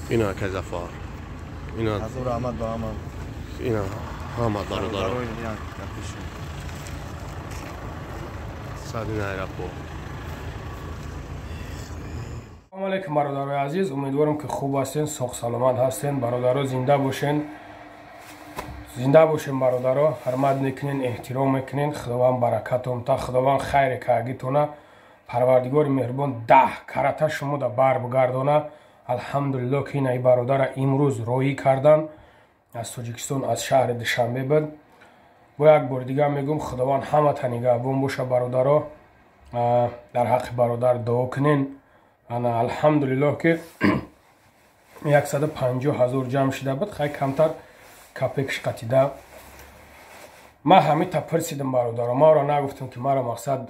Ина акай Зафар. Ина ҳазор раҳмат ба ҳама. Ина ҳама бародаро. Садин аэропорт. Салом алейкум бародарои азиз, умедворам ки хуб ҳастен, соғ саломат ҳастен. Бародаро зинда бошен. Зинда бошен бародаро, ҳурмат мекунен, эҳтиром мекунен. Худованд баракатон та, Худованд хайре каагитона. Парвардигори меҳрубон 10 карата шумо да бар бигардона. Алҳамдулиллоҳ ки ина бародара имрӯз роҳӣ кардан аз Тоҷикистон, аз шаҳри Душанбе буд. Бо як бори дигар мегӯм, Худованд ҳамата нигаҳбон боша бародаро. Дар ҳаққи бародар дуо кунен. Ана алҳамдулиллоҳ ки 150 000 ҷамъ шида буд, хай камтар капекш қатида. Ман ҳамита пурсидам бародаро, маро нагуфтам ки маро мақсад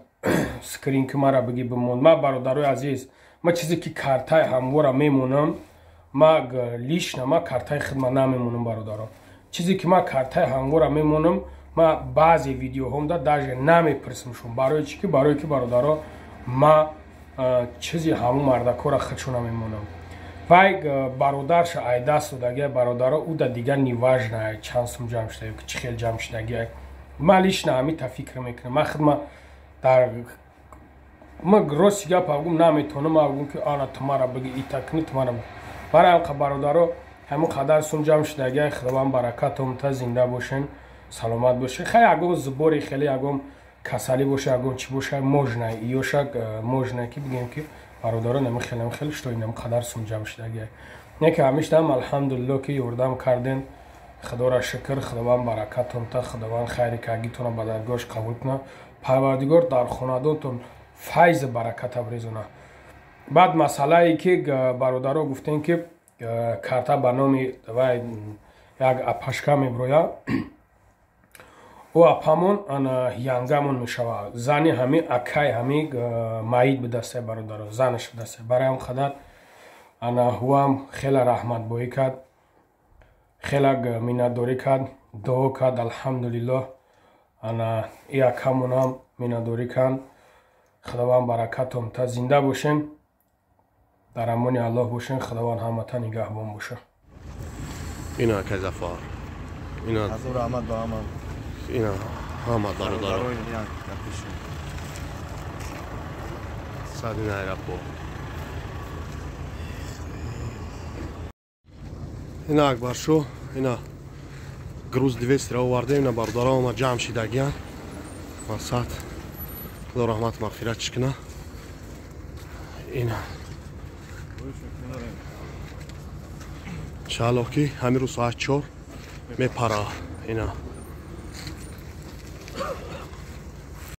скрин ки мара бигӣ бимон. Ман бародарои азиз, ман чизе ки картаи ҳамвора мемонам, ма лично ма картаи хидма намемонам бародаро. Чизе ки ма картаи ҳамвора мемонам, ма баъзе видеоҳомда даже намепурсимшон. Барои чӣ ки барои ки бародаро ма чизи ҳамун мардакора худшона мемонам. Вай бародарша айдаст додагия бародаро, ӯ да дигар неважно чанд сум ҷамъ шуда ё ки чӣ хел ҷамъ шудагия. Ман лично ҳамита фикр мекунам. Ман хидма дар ма рости гап гум наметавонам, ма гум ки ана ту мара бигӣ, ита кунӣ, ту мара. Барои ҳамқа бародаро ҳамин қадар сум ҷамъ шудагия, Худованд баракатон та, зинда бошен, саломат бошен. Хай ягон зубори хеле ягон касалӣ боша, ягон чӣ боша, можно иёша можно ки бигем ки бародаро нами хеле нами хеле что инам қадар сум ҷамъ шудагия. Не ки ҳамиштам алҳамдулиллоҳ ки ёрдам карден. Худоро шукр, Худованд баракатон та, Худованд хайри кагитона ба даргоҳаш қабул кунад. Парвардигор дар хонадонтон файзи бараката бирезона. Баъд масъалае ки бародаро гуфтем ки карта ба номи вай як апашка меброяд, ӯ апамон ана янгамон мешавад. Зани ҳами акай ҳами маид бидастай бародаро, занаш бидастай. Барои ҳам қадар ана ҳуам хеле раҳматбоӣ кард, хеле миннатдорӣ кард, дуо кард. Алҳамдулиллоҳ ана и акамонам миннатдорӣ кард. Худованд баракатон та, зинда бошен, дар амони Аллоҳ бошен. Худованд ҳамата нигаҳбон боша. Ина акай Зафар. Ина ҳазор раҳмат ба ҳама. Ина ҳама бародаро. Садин аэропорт. Ина Акбаршо, ина груз 200 ра овардем, ина бародаро ама ҷамъ шидагиян. Масад Худо раҳмат мағфиратш куна. Ина иншааллоҳ ки ҳамин рӯз соат 4 мепара. Ина